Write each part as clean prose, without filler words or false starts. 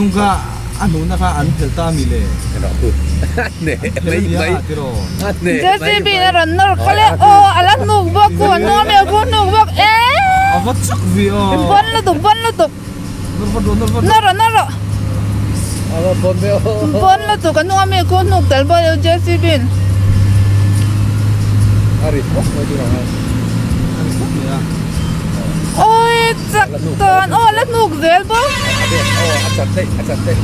Hnung kha a hnuhna kha an phelh ta a mi le? JCB in a rawn nawr kal e aw a la hnuk bawk khu a nuam e khu hnuk bawk e A va chak ve aw Bon lutuk bon lutuk Nawr rawh nawr rawh Bon lutuk a nuam e khu hnuk tel bawk e JCB in A ri pawp mai tur ang a. A ri pawp mai a. Awi chak tawn aw la hnuk zel bawk. A chat daih a chat daih.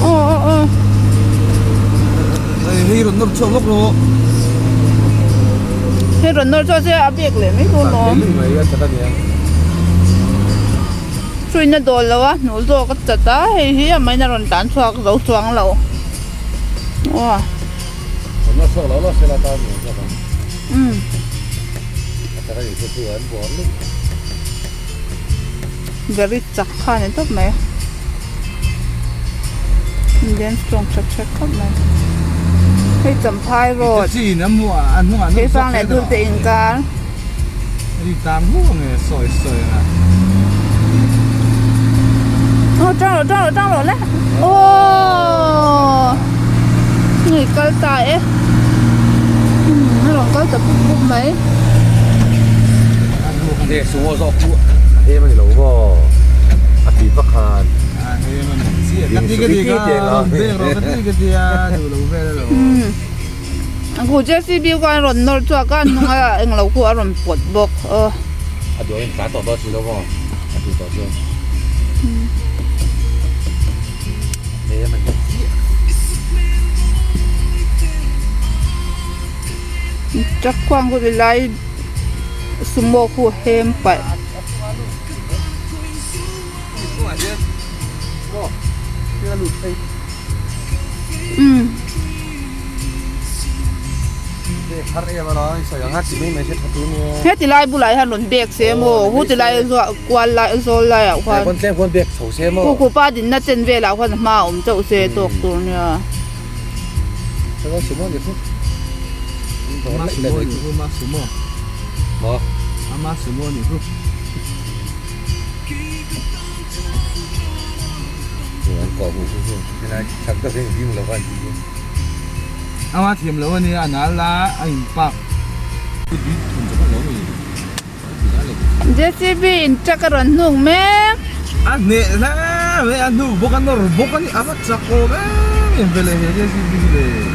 Aw aw aw. Hei rawn nawr chhuak lawk rawh. Hei rawn nawr chhuak se a bek leh mai dawn lawm. Hruina dawl lo a hnuh zawk a chat a hei hi a main a rawn tlan chhuak zo chuang lo. Aw. Umm. Very chak kha a ni tawp mai Indian strong chak chak khawp mai hei champhai road keifang leh dul te inkar aw tang rawh tang rawh tang rawh le aww hei kal ta e a rawn kal ta pup pup mai. Nge sumo zawk chu a hem a ni lo maw a ti vak khan Khu JCB khan a rawn nawr chhuak a a hnunga englo khu a rawn pawt bawk aw. A duh angin tlan tawh dawn si lo maw a ti tawh chuan hem a ni chiah. Truck khuang khu ti lai sumo khu hem paih. Umm. He ti lai bulah hian rawn bek se maw hu ti lai kual lai zawl laiah khuan khu khu pa dinna chen velah khuan hma a awm chauh se tawk tur nia. Ama thiam lo a nia a nal la a in park. JCB in truck a rawn hnuk mek. A hneh hle mai a hnuk bawk a nawr bawk a ni a va chak awm em em ve le he JCB hi le.